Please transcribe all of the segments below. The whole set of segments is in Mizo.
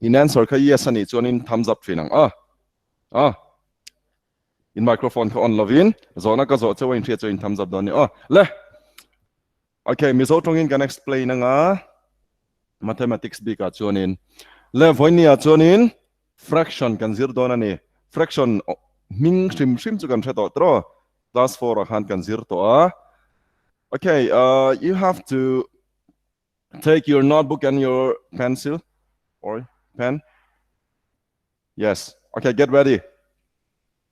In answer kha yes anih chuanin thumbs up thin ang a. A. In microphone kha on lovin zawhna ka zawh cheu a inhriat chu in thumbs up dawn ni aw. Le. Okay, Mizo tawngin kan explain anga mathematics bikah chuanin le vawinia chuanin fraction kan zir dawn a ni. Fraction hming hrim hrim chu kan hre tawh tawh class 4 ah khan kan zir tawh a. Okay, you have to take your notebook and your pencil or pen. Yes. Okay, get ready.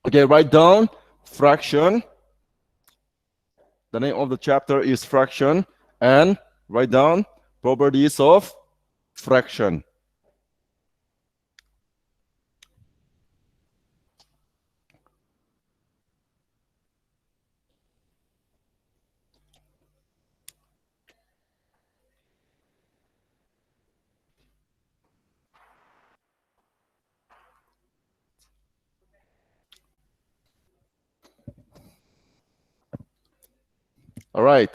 Okay, write down fraction. The name of the chapter is fraction and write down properties of fraction. All right.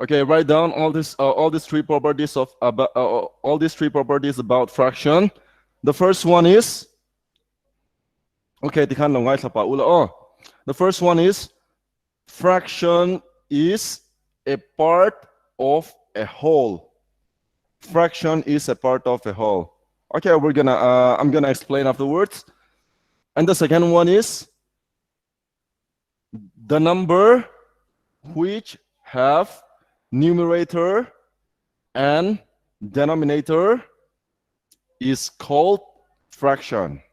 Okay, write down all this all these three properties of about all these three properties about fraction. The first one is okay, tikhan lo ngai thlapa ula aw. The first one is fraction is a part of a whole. Fraction is a part of a whole. Okay, we're gonna I'm gonna explain afterwards. And the second one is the number which have numerator and denominator is called fraction.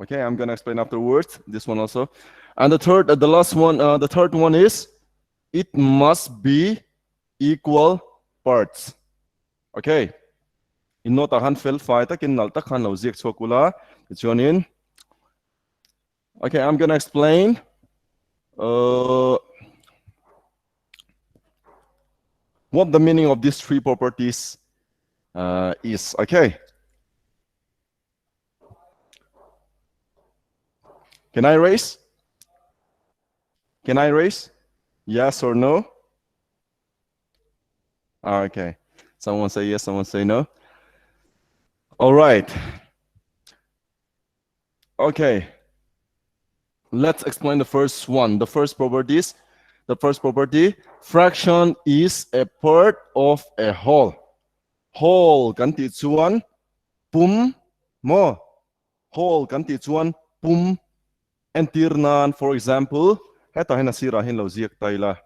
Okay, I'm gonna explain afterwards this one also. And the third, the last one, the third one is it must be equal parts. Okay. In note ah khan fel fai takin nalh tak khan lo ziak chhuak ula tichuanin okay I'm gonna explain what the meaning of these three properties is. Okay. Can I raise? Can I raise? Yes or no? Okay. Someone say yes, someone say no. All right. Okay. Let's explain the first one. The first properties. The first property, fraction is a part of a whole. Whole kan tih chuan pum maw? Whole kan tih chuan pum entir nan, for example, hetah hian a sirah hian lo ziak ta ila,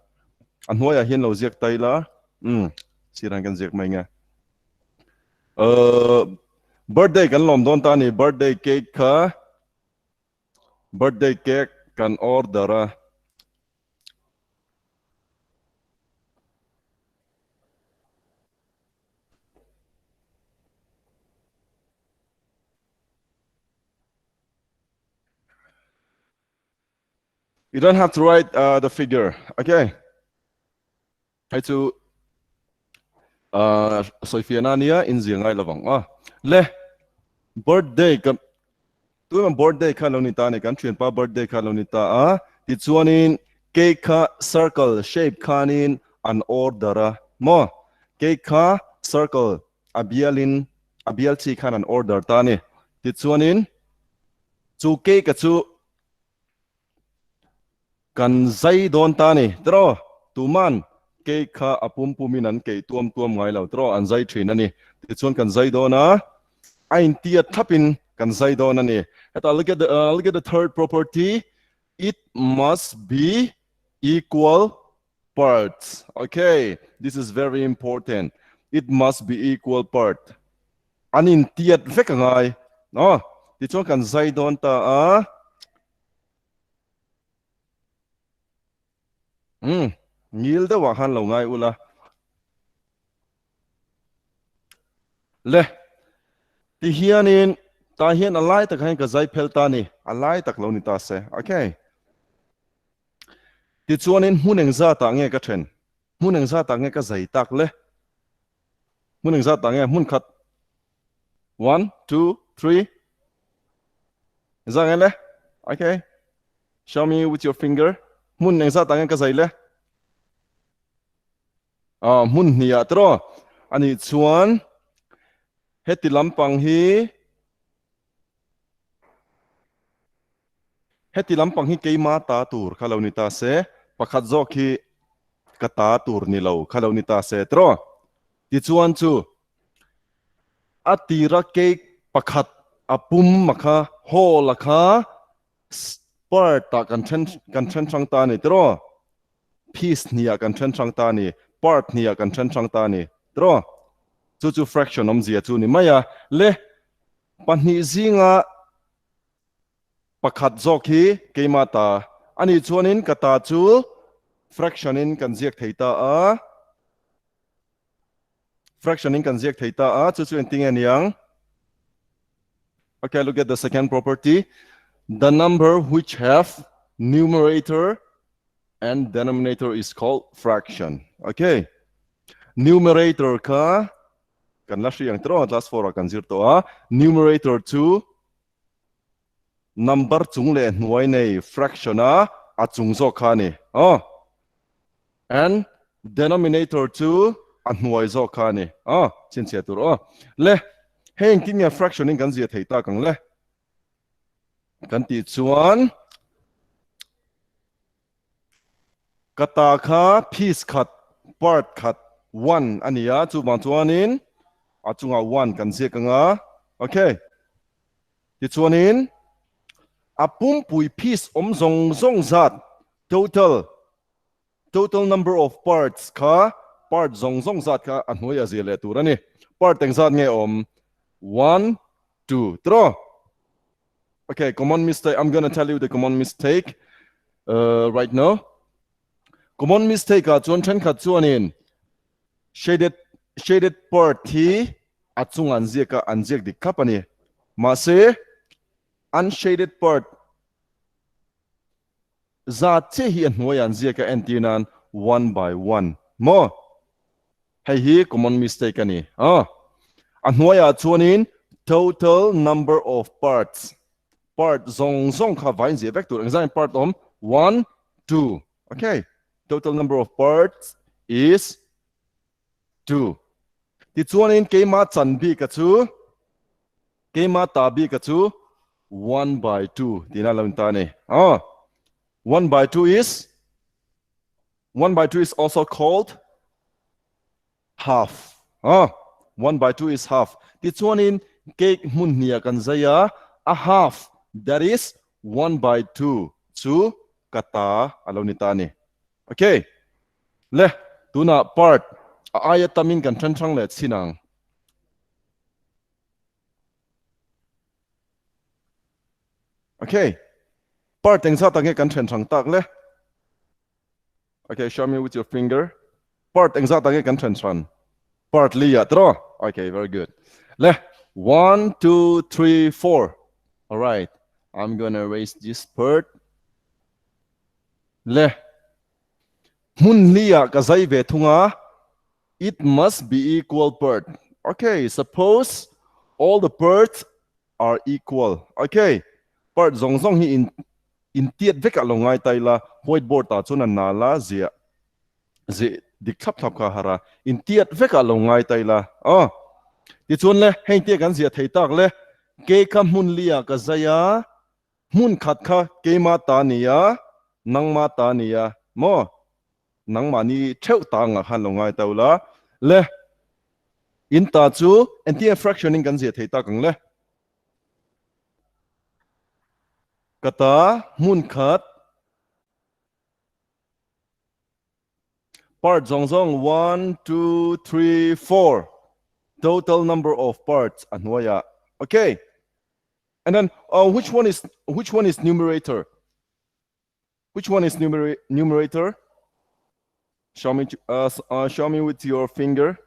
a hnuaiah hian lo ziak ta ila, umm sirah hian kan ziak mai nge. Uh, birthday kan lawm dawn ta a ni, birthday cake kha birthday cake kan order a. You don't have to write the figure, okay? Hei chu sawifiahna ania inzir ngai lovang a. Le birthday kan tuna birthday kha lo ni ta ni kan thianpa birthday kha lo ni ta a tichuanin cake kha circle shape khanin an order a maw cake kha circle a bialin a bial chi khan an order ta ni tichuanin chu cake a chu Kan zai dawn ta ni tiraw? Tuman cake kha a pum pumin an keih tuam tuam ngai lo tiraw? An zai thin a ni. Tichuan kan zai dawn a, a intiat thlapin kan zai dawn a ni. Hetah look at the look at the third property, it must be equal parts. Okay, this is very important. It must be equal part. An intiat vek a ngai. Aw, tichuan kan zai dawn ta a. Umm, ngil deuhah khan lo ngai ula. Le, ti hianin tah hian a lai takah hian ka zai phel ta ni, a lai tak lo ni ta se. Okay. Tichuanin hmun engzatah nge ka then? Hmun engzatah nge ka zai tak le? Hmun engzatah nge hmun khat? One, two, three. Engzat nge le? Okay. Show me with your finger. Hmun engzatah nge ka zai le? Ah, hmun hnih ah tiraw? Anih chuan heti lampang hi heti lampang hi keima ta tur kha lo ni ta se, pakhat zawk hi ka ta tur ni lo kha lo ni ta se tiraw? Tichuan chu a tira cake pakhat a pum a kha hall a kha part ah kan then kan then hrang ta a ni tiraw? Piece hnih ah kan then hrang ta a ni, part hnih ah kan then hrang ta a ni tiraw? Chu chu fraction awmzia chu ni mai a. Le pahnih zinga pakhat zawk hi keimah ta a nih chuanin ka ta chu fraction in kan ziak thei ta a. Fraction in kan ziak thei ta a, chu chu engtin nge niang? Okay, look at the second property. The number which have numerator and denominator is called fraction. Okay. Numerator kha kan la hri ang tiraw class 4 ah kan zir tawh a. Numerator chu number chung leh hnuai nei fraction a a chung zawk kha a ni. Oh. And denominator chu a hnuai zawk kha a ni. Aw, chhinchhiah tur aw. Le, hei engtin nge fraction in kan zia thei tak ang le? Kan tih chuan ka ta kha piece khat, part khat, one a ni a, chuvang chuanin a chungah one kan ziak ang a. Okay. Tichuanin a pumpui piece awm zawng zawng zat, total, Total number of parts kha part zawng zawng zat kha a hnuai a zir leh tur a ni. Part eng zat nge awm? One, two, tiraw? Okay, common mistake. I'm gonna tell you the common mistake uh, right now. Common mistake ah chuan thenkhat chuanin shaded shaded part hi a chung an ziak a an ziak dik thlap a ni. Mahse unshaded part Zat chiah hi a hnuaiah an ziak a entir nan one by one maw? Hei hi common mistake a ni a. A hnuaiah chuanin total number of parts, part zawng zawng kha vain ziah vek tur. Engzah in part awm? One, two. Okay. Total number of parts is 2. Tichuanin keimah chan bika chu, keimah ta bika chu 1 by 2 tiin a lo inta a ni. Ah, 1 by 2 is 1 by 2 is also called half. Ah, 1 by 2 is half. Tichuanin cake hmun hniah kan zai a, a half that is 1 by 2 chu ka ta a lo ni ta a ni. Okay. Le, tunah part a aia tamin kan then hrang leh chhin ang. Okay. Part engzat ah nge kan then hrang tak le? Okay, show me with your finger. Part engzat ah nge kan then hran? Part li ah tiraw? Okay, very good. Le, 1, 2, 3, 4. Alright, I'm gonna erase this part. Le, hmun hli ah ka zai ve thung a, it must be equal part. Okay, suppose all the parts are equal. Okay, part zawng zawng hi in in tiat vek ah lo ngai ta ila, whiteboard ah chuan a nal a, ziah ziah dik thlap thlap kha a har a, in tiat vek ah lo ngai ta ila. Aw, tichuan le, heng te kan ziah thei tak le, kei kha hmun li ah ka zai a, Hmun khat kha keimah ta ni a, nangmah ta ni a maw? Nangmahni theuh ta angah khan lo ngai ta ula. Le, in ta chu engtin nge fraction in kan ziah thei tak ang le? Ka ta hmun khat part zawng zawng one, two, three, four total number of parts a hnuaiah. Okay. And then uh, which one is which one is numerator? Which one is numera numerator? Show me uh, uh, show me with your finger.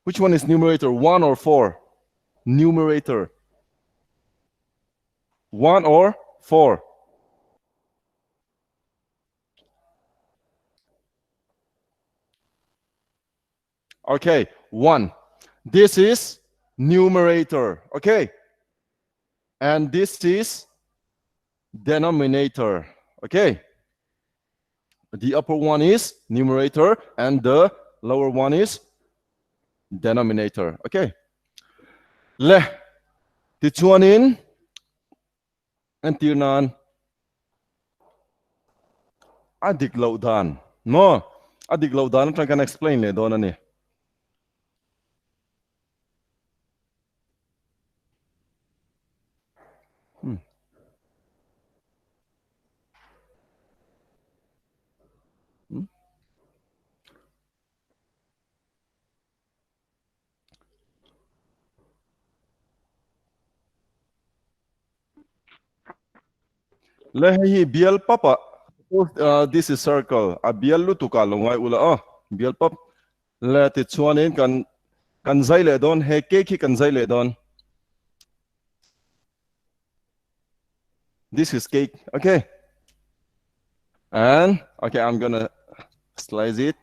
Which one is numerator? 1 or 4? Numerator. 1 or 4? Okay, 1. This is numerator, okay? And this is denominator, okay? The upper one is numerator and the lower one is Denominator. Okay. Le tichuanin entir nan a dik loh dan maw a dik loh dan atang kan explain leh dawn a ni. Hmm. Hmm. Le hei hi bial pap ah this is circle a bial lutuk ah lo ngai ula aw bial pap le tichuanin kan kan zai leh dawn he cake hi kan zai leh dawn this is cake okay and okay I'm gonna slice it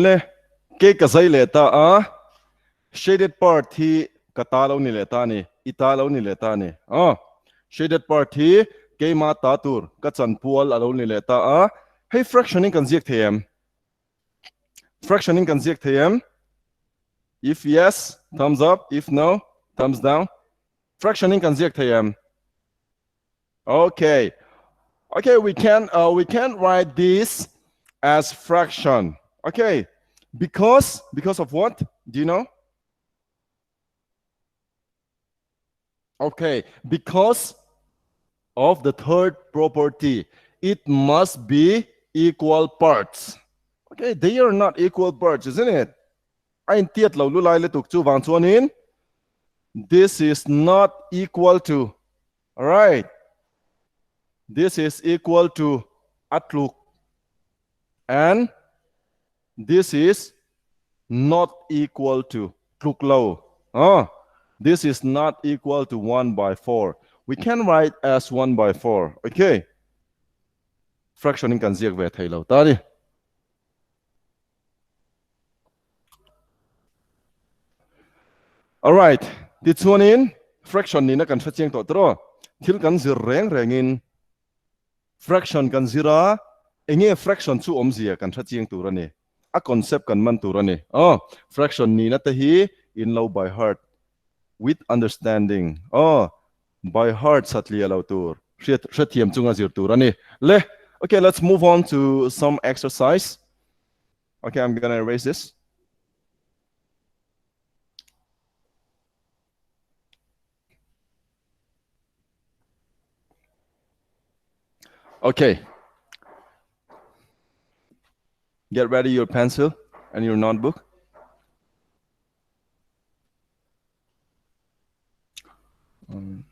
Le, cake ka zai leh ta a, shaded part hi ka ta lo ni leh ta a ni, i ta lo ni leh ta a ni. Aw, shaded part hi keima ta tur ka chanpual a lo ni leh ta a, hei fraction in kan ziak thei em? Fraction in kan ziak thei em? If yes, thumbs up, if no, thumbs down. Fraction in kan ziak thei em? Okay. Okay, we can uh, we can write this as fraction. Okay. Because because of what? Do you know? Okay, because of the third property, it must be equal parts. Okay, they are not equal parts, isn't it? A intiat lo lulai lutuk chu vang chuanin this is not equal to alright this is equal to a tluk and this is not equal to tluk lo oh this is not equal to 1 by 4 we can write as 1 by 4 okay fraction in kan ziak ve thei lo ta ni Alright, tichuanin fraction nihna kan hre chiang tawh tawh a, thil kan zir reng rengin fraction kan zir a, enge fraction chu awmzia kan hre chiang tur a ni, a concept kan man tur a ni. Aw, fraction nihna te hi in lo by heart with understanding, aw, by heart satliah lo tur, hriat hrethiam chunga zir tur a ni. Le, okay, let's move on to some exercise. Okay, I'm gonna erase this. Okay. Get ready your pencil and your notebook. Um,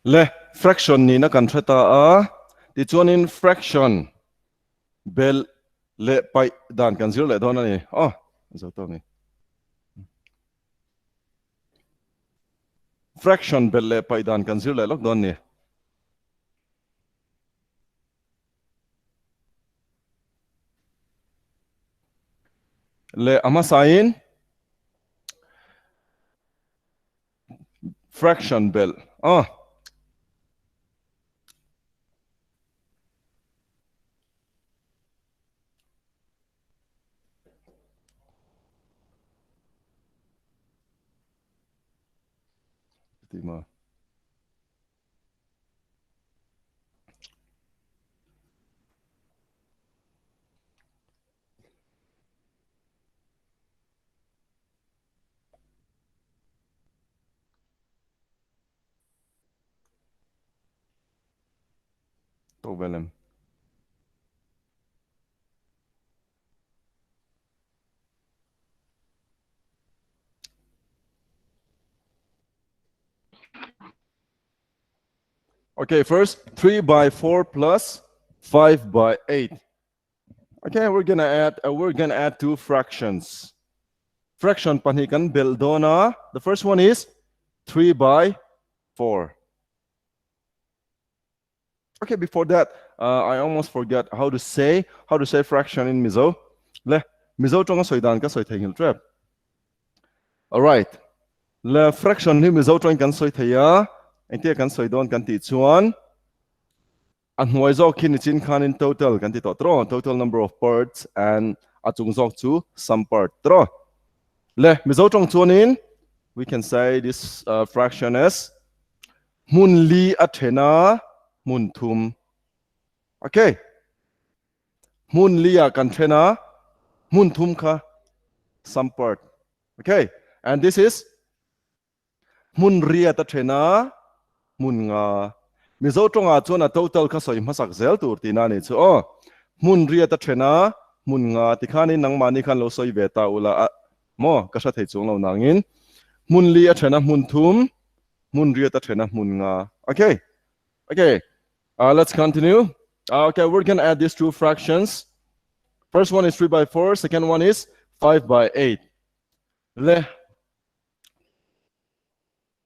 Le fraction nihna kan hre ta a, tichuanin fraction belh leh paih dan kan zir leh dawn a ni. Aw, zo tawk ni. Fraction belh leh paih dan kan zir leh lawk dawn ni. Leh a hmasain fraction belh a. Tima. Tawk vel em? Okay, first 3 by 4 plus 5 by 8. Okay, we're gonna add uh, we're gonna add two fractions. Fraction pahnih kan belh dawn a. The first one is 3 by 4. Okay, before that, uh, I almost forget how to say how to say fraction in Mizo. Le, Mizo tonga soi dan ka soi thei ngil trep. All right. Le fraction hi Mizo tawng kan soi thei a. Engtia kan soi dawn kan tih chuan A hnuai zawk khi nichin khanin total kan ti tawh tawh, total number of parts and a chung zawk chu sum part tawh. Le, Mizo tawng chuanin we can say this uh, fraction as hmun li a then a hmun thum. Okay. Hmun li a kan then a hmun thum kha sum part. Okay. And this is Hmun riat a then a, hmun nga. Mizo tawngah chuan a total kha sawi hmasak zel tur tihna a nih chu aw. Hmun riat a then a, hmun nga tikhanin nangmahni khan lo sawi ve ta ula a maw ka hre thei chuang lo nangin hmun li a then a hmun thum, hmun riat a then a hmun nga. Okay. Okay. Uh, let's continue. Uh, okay, we're gonna add these two fractions. First one is 3 by 4, second one is 5 by 8. Le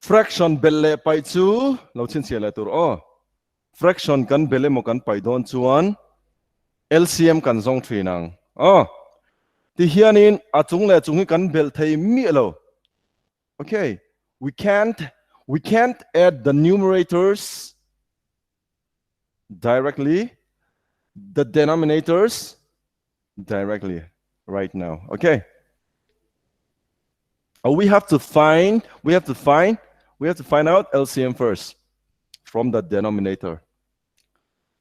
Fraction belh leh paih chu lo chhinchhiah leh tur aw. Fraction kan belh emaw kan paih dawn chuan LCM kan zawng thin ang aw. Tihianin a chung leh chung hi kan belh thei miah lo. Okay, we can't we can't add the numerators directly, the denominators directly right now. Okay. Uh, we have to find, we have to find, we have to find out LCM first from the denominator.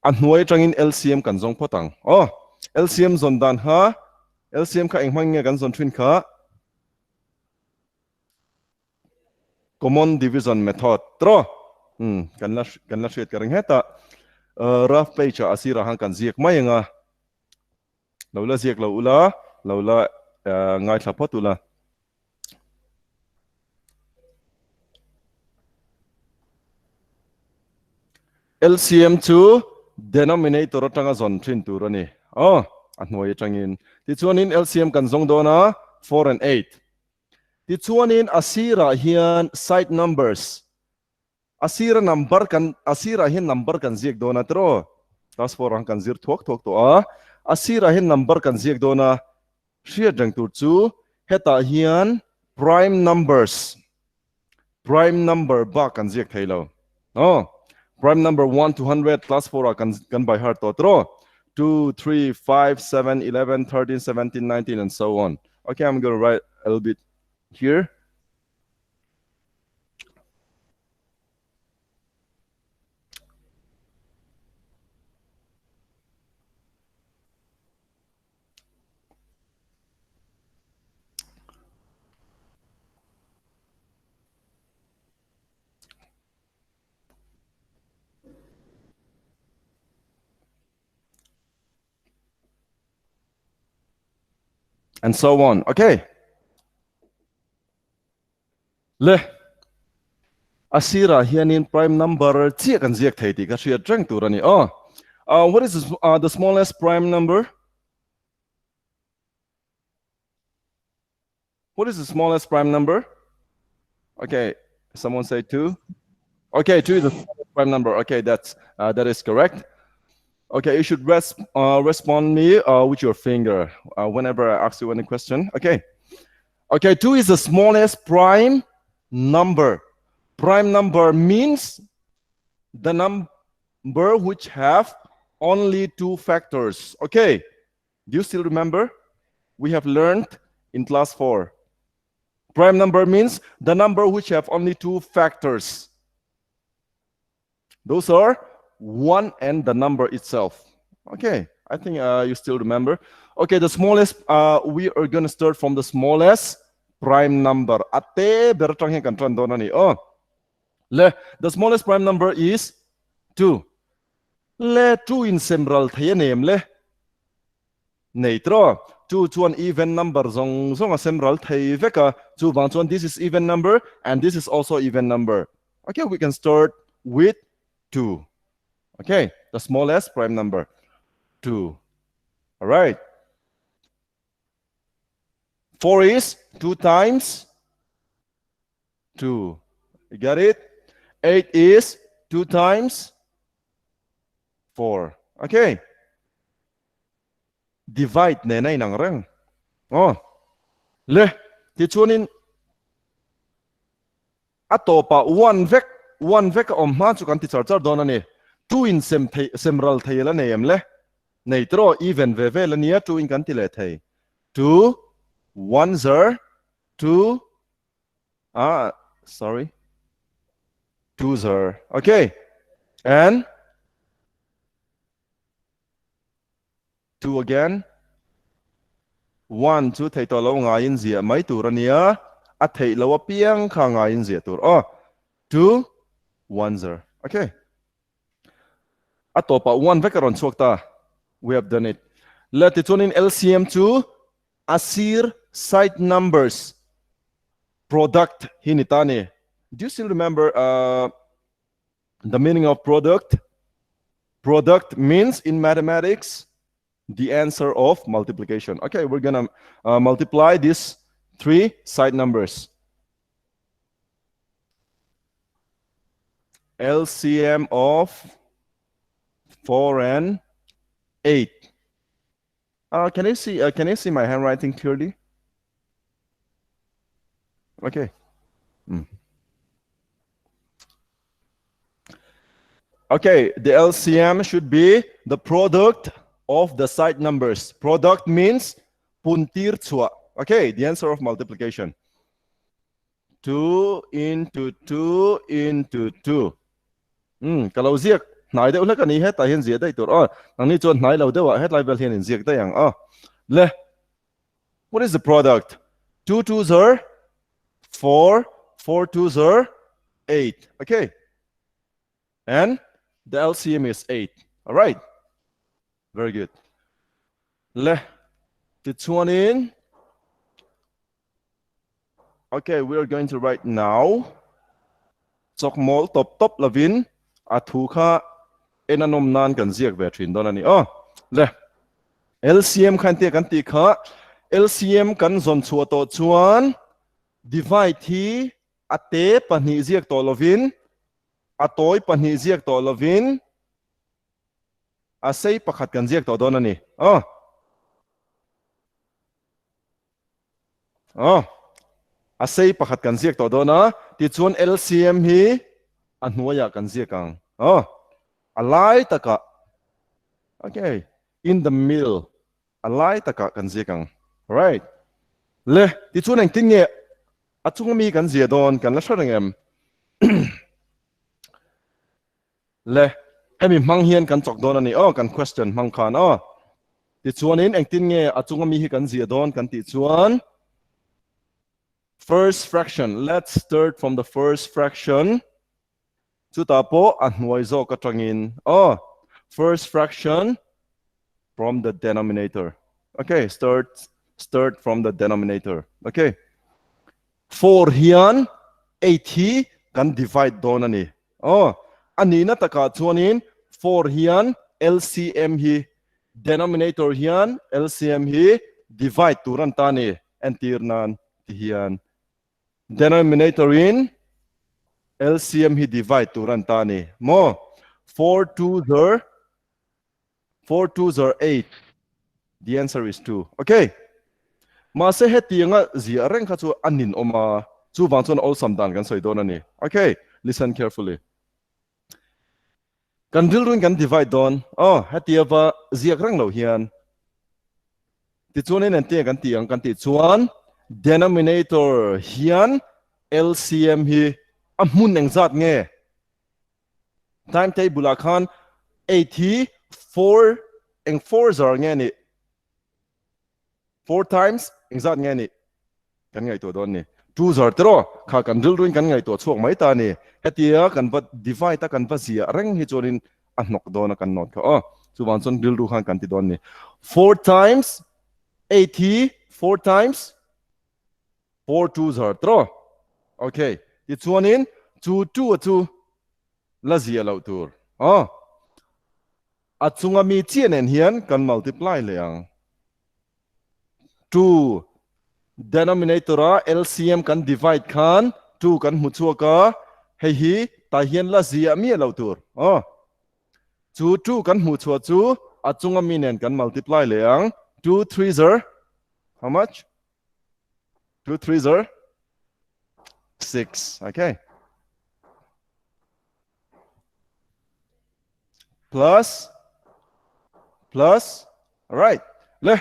A hnuai atangin LCM kan zawng phawt ang. Oh, LCM zawn dan kha, LCM kha eng hmang nge kan zawn thin kha? Common division method tro. Hmm, kan la kan la hriat ka ring heta. Uh, rough page a asira han kan ziak mai anga. Lo la ziak lo ula, lo la ngaithla phawt ula. LCM chu denominator atanga zawn thin tur a ni. Aw, a hnuai atangin. Tichuanin LCM kan zawng dawn a, 4 and 8. Tichuanin a sirah hian side numbers A sira number kan a sirah hian number kan ziak dawn a tiraw? Class 4 ang kan zir thuak thuak tawh a. A sirah hian number kan ziak dawn a. Hriat reng tur chu hetah hian prime numbers prime number bak kan ziak thei lo. Aw, prime number 1 to 100 class 4 ah kan kan by heart tawh tiraw? 2, 3, 5, 7, 11, 13, 17, 19 and so on. Okay, I'm going to write a little bit here. And so on. Okay. Le, a sirah hianin prime number chiah kan ziak thei tih ka hriat reng tur a ni aw. Uh, what is the, uh, the smallest prime number? What is the smallest prime number? Okay, someone say 2. Okay, 2 is the smallest prime number. Okay, that's uh, that is correct. Okay, you should res uh, respond me uh, with your finger uh, whenever I ask you any question. Okay. Okay, 2 is the smallest prime number. Prime number means the number which have only two factors. Okay, do you still remember? We have learned in class 4. Prime number means the number which have only two factors. Those are 1 and the number itself. Okay, I think uh, you still remember. Okay, the smallest, uh, we are going to start from the smallest prime number. Ate ber atang hian kan tan dawn a ni. Oh, le, the smallest prime number is 2. Le, 2 in semral thei a nem le. Nei tiraw? Chu chuan even number zawng zawng a sem ral thei vek a, chuvang chuan this is even number and this is also even number. Okay, we can start with 2. Okay, the smallest prime number. 2. Alright. 4 is 2 times 2. You got it? 8 is 2 times 4. Okay. Divide nen a inang reng. Aw. Le, tichuanin a tawpah one vek, one vek a awm hma chu kan ti char char dawn a ni. 2 in sem thei, sem ral thei la nei em le? Nei tawh, even ve vel a nia, 2 in kan ti leh thei. 2, 1 zar, 2, Ah, sorry. 2 zar. Okay. And 2 again. 1 chu thei tawh lo ngaiin ziah mai tur a nia. A theih lo apiang kha ngaiin ziah tur. Oh, 2 1 zar. Okay. A tawpah 1 vek a rawn chhuak ta. We have done it. Le tichuanin LCM chu a sir side numbers product hi ni ta ni. Do you still remember uh, the meaning of product? Product means in mathematics the answer of multiplication. Okay, we're gonna uh, multiply these three side numbers. LCM of 4 and 8. Uh, can you see uh, can you see my handwriting clearly? Okay. Mm. Okay, the LCM should be the product of the side numbers. Product means puntir chua. Okay, the answer of multiplication. 2 into 2 into 2. Um, ka lo ziak hnai deuh hlek a ni hetah hian ziah daih tur aw. Nangni chuan hnai lo deuhah hetlai vel hian in ziak daih ang aw. Le, what is the product? 2 2 zar 4, 4 2 zar 8. Okay. And the LCM is 8. All right. Very good. Le, tichuanin Okay, we are going to write now. Chok mawl tawp tawp lovin a thu kha en a nawm nan kan ziak ve thin dawn a ni. Aw, le, LCM khan tia kan tih kha LCM kan zawn chhuah tawh chuan divide hi a te pahnih ziak tawh lovin a tawi pahnih ziak tawh lovin a sei pakhat kan ziak tawh dawn a ni. Aw. Aw, a sei pakhat kan ziak tawh dawn a, tichuan LCM hi a hnuaiah kan ziak ang. Aw, a lai takah, okay, in the middle, a lai takah kan ziak ang. Right. Le, tichuan engtin nge a chunga mi kan ziah dawn kan la hre reng em? Le, hemi hmang hian kan chawk dawn a ni aw, kan question hmang khan aw. Tichuanin engtin nge a chunga mi hi kan ziah dawn kan tih chuan first fraction, let's start from the first fraction. Chutah pawh a hnuai zawk atangin aw, first fraction from the denominator. Okay, start start from the denominator. Okay. 4 hian 8 hi kan divide dawn a ni. Aw, a nihna takah chuanin 4 hian LCM hi denominator hian LCM hi divide tur an ta ni. Entir nan ti hian denominator in LCM hi divide tur an ta ni. Maw? 4 2 zar 4 2 zar 8 The answer is 2. Okay. Mahse hetianga ziah reng kha chu a nin awm a, chuvang chuan awlsam dan kan sawi dawn a ni. Okay, listen carefully. Kan rilruin kan divide dawn. Oh, hetia va ziak reng lo hian. Tichuan in entia kan tih ang kan tih chuan denominator hian LCM hi a hmun engzat nge? Time table ah khan 8 hi 4 eng 4 zar nge nih? 4 times engzat nge nih? Kan ngaihtuah dawn ni. 2 zar tiraw? Kha kan rilruin kan ngaihtuah chhuak mai ta ni. Hetia kan va divide a kan va ziah reng hi chuanin a hnawk dawn a kan nawt kha aw. Chuvang chuan rilru khan kan ti dawn ni. 4 times 8 hi 4 times 4 2 zar tiraw? Okay. Tichuanin chu 2 a chu la ziah loh tur. Aw. A chunga mi chiah nen hian kan multiply leh ang. 2 denominator a LCM kan divide khan 2 kan hmu chhuak a, hei hi tah hian la ziah miah loh tur. Aw. Chu 2 kan hmuh chhuah chu a chunga mi nen kan multiply leh ang. 2 3 zer how much? 2 3 zer 6. Okay. Plus plus alright. Le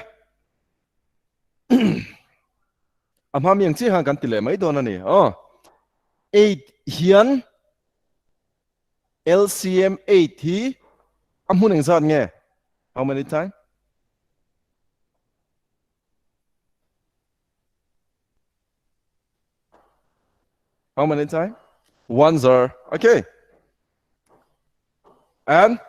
a hma mi ang chi han kan ti leh mai dawn a ni. Aw. 8 hian LCM 8 hi a hmun engzat nge? How many time? How many time? One zar. Okay. And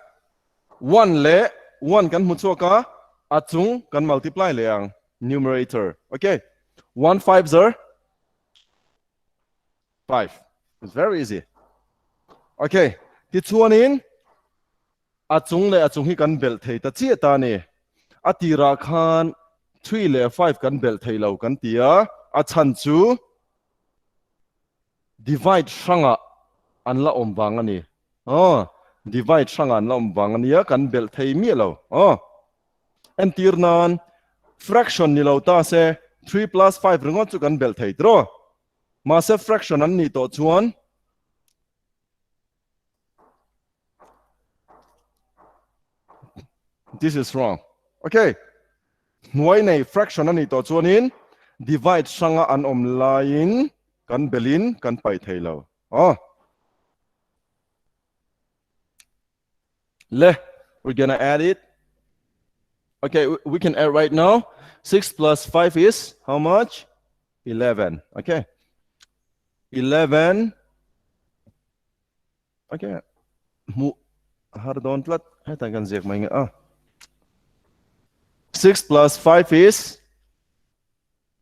one le one kan hmu chhuak a, a chung kan multiply leh ang numerator. Okay. 1 5 zar 5. It's very easy. Okay. Tichuanin A chung leh a chung hi kan belh thei ta chiah ta a ni. A tirah khan three leh five kan belh thei lo kan ti a, a chhan chu divide hrangah an la awm vang a ni. Aw, divide hrangah an la awm vang a nia, kan belh thei miah lo. Aw, entir nan fraction ni lo ta se three plus five ringawt chu kan belh thei tiraw? Mahse fraction an nih tawh chuan This is wrong. Okay. Hnuai nei fraction a nih tawh chuanin divide hranga an awm laiin kan belin kan paih thei lo. Oh. Le, we're gonna add it. Okay, we can add right now. 6 plus 5 is how much? 11. Okay. 11 Okay. Hmuh har dawn tlat. Hetah kan ziak mai nge a. 6 plus 5 is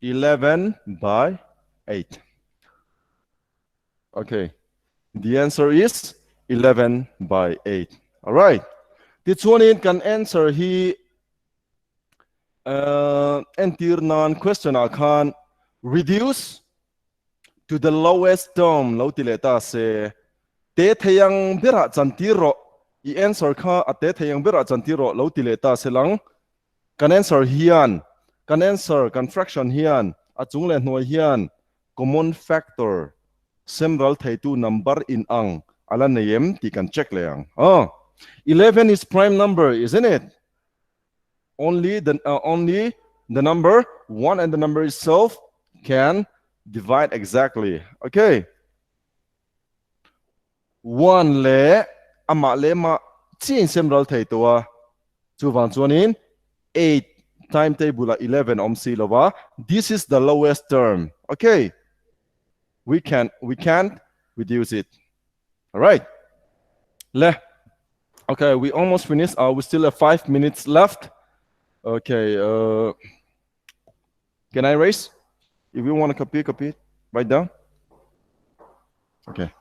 11 by 8. Okay. The answer is 11 by 8. All right. Tichuanin kan answer hi uh, entir nan question ah khan reduce to the lowest term lo ti leh ta se, te thei ang berah chantir rawh, i answer kha a te thei ang berah chantir rawh lo ti leh ta se lang, kan answer hian, kan answer, kan fraction hian a chung leh hnuai hian common factor sem ral theitu number in ang a la nei em tih kan check leh ang. Aw, 11 is prime number, isn't it? Only the, uh, only the number 1 and the number itself can divide exactly. Okay. 1 le ama le ma chin sem ral thei to a chuwang chuanin 8 timetable a 11 om si lova this is the lowest term okay we can we can't reduce it all right le Okay, we almost finished. Uh, we still have 5 minutes left. Okay, uh, can I erase? If you want to copy, copy it. Write down. Okay.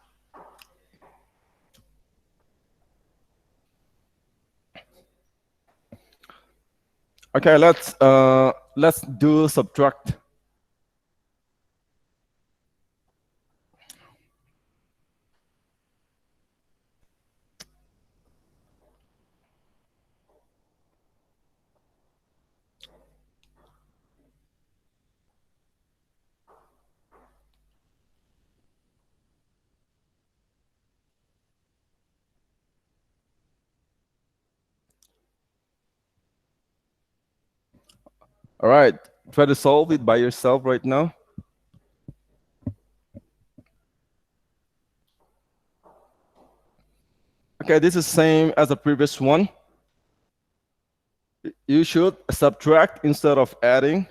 Okay, let's uh, let's do subtract. All right, try to solve it by yourself right now. Okay, this is same as the previous one. You should subtract instead of adding.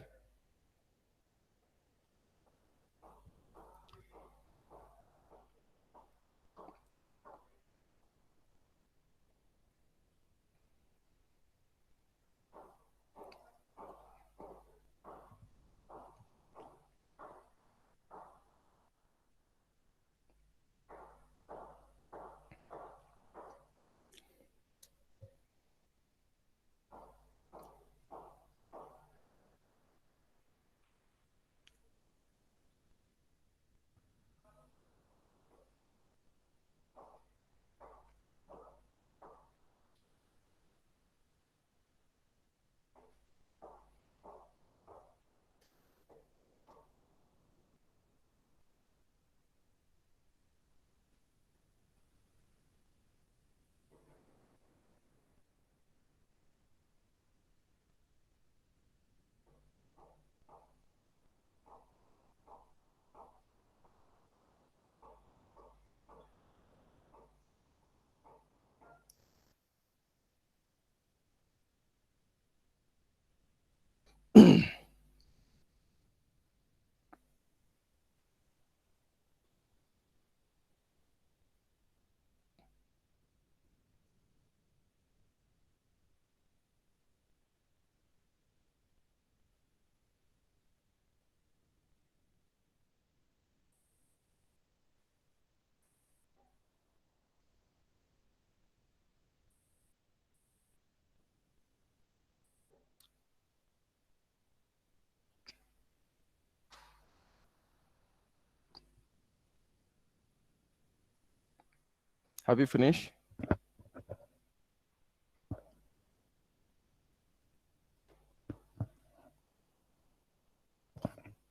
Have you finished?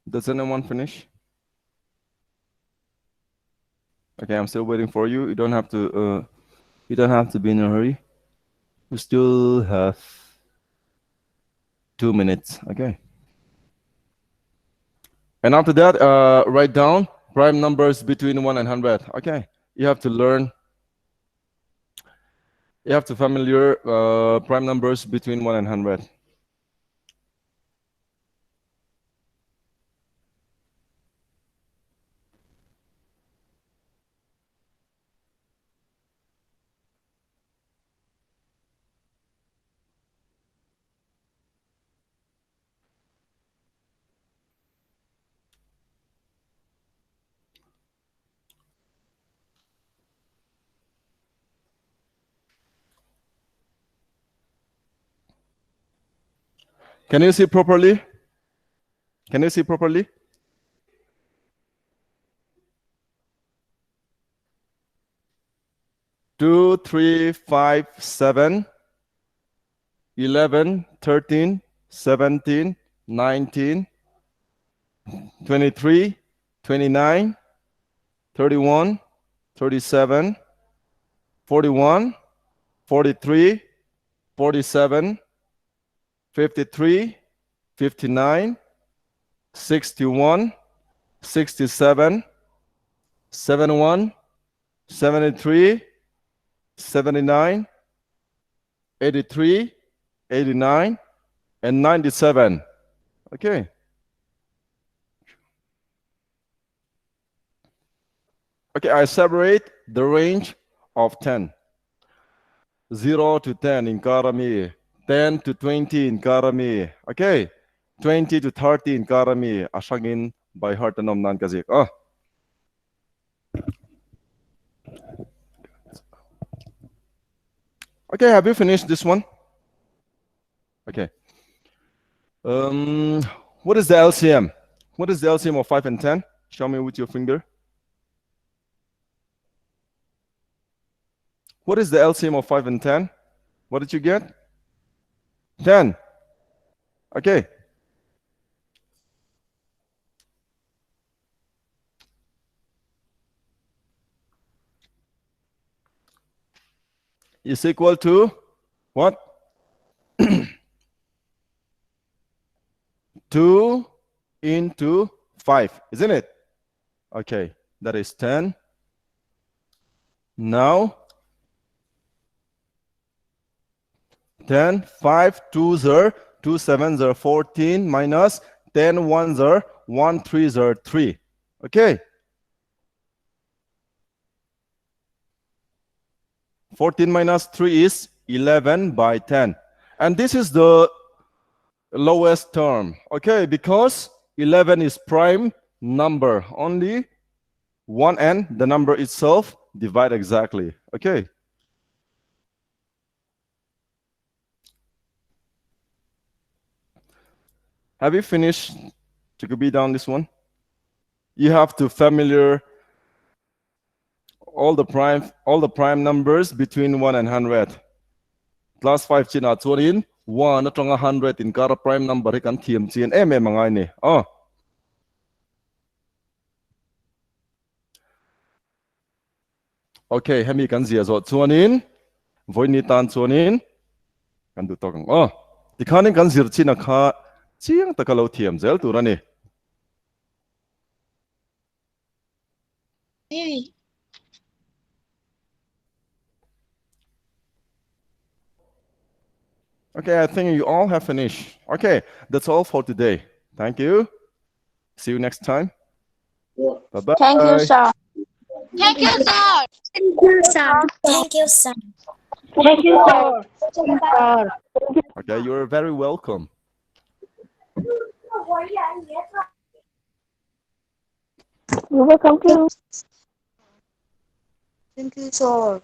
Does anyone finish? Okay, I'm still waiting for you. You don't have to uh, you don't have to be in a hurry. We still have 2 minutes. Okay. And after that, write down prime numbers between 1 and 100. Okay. You have to learn. You have to familiar prime numbers between 1 and 100. Can you see properly? Can you see properly? 2, 3, 5, 7, 11, 13, 17, 19, 23, 29, 31, 37, 41, 43, 47, 53, 59, 61, 67, 71, 73, 79, 83, 89, and 97. Okay. Okay, I separate the range of 10. 0 to 10 in Karami, 10 to 20 in Karami. Okay, 20 to 30 in Karami. Asangin by heart anom nan kazik. Oh. Okay, have you finished this one? Okay. What is the LCM? What is the LCM of 5 and 10? Show me with your finger. What is the LCM of 5 and 10? What did you get? 10. Okay. Is equal to what? 2 into 5, isn't it? Okay, that is 10. Now, 10, 5, 2, 0, 2, 7, 0, 14 minus 10, 1, 0, 1, 3, 0, 3. Okay. 14 minus 3 is 11 by 10. And this is the lowest term. Okay, because 11 is prime number. Only 1 and the number itself divide exactly. Okay. Have you finished to be down this one? You have to familiar all the prime numbers between 1 and 100. Class 5 chin ah chuanin 1 atanga 100 in kara prime number hi kan thiam chian em em angai ni. Oh. Okay, hemi kan zia zo chuanin voini tan chuanin kan du tok ang. Oh, tikhanin kan zir chin a kha chiang taka lo thiam zel tur ani. Hey. Okay, I think you all have finished. Okay, that's all for today. Thank you. See you next time. Bye-bye. Thank you, sir. Thank you, sir. Thank you, sir. Thank you, sir. Thank you, sir. Okay, you're very welcome. You're welcome too. Thank you, sir.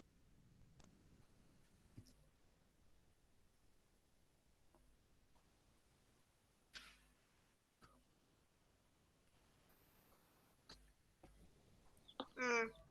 Mm.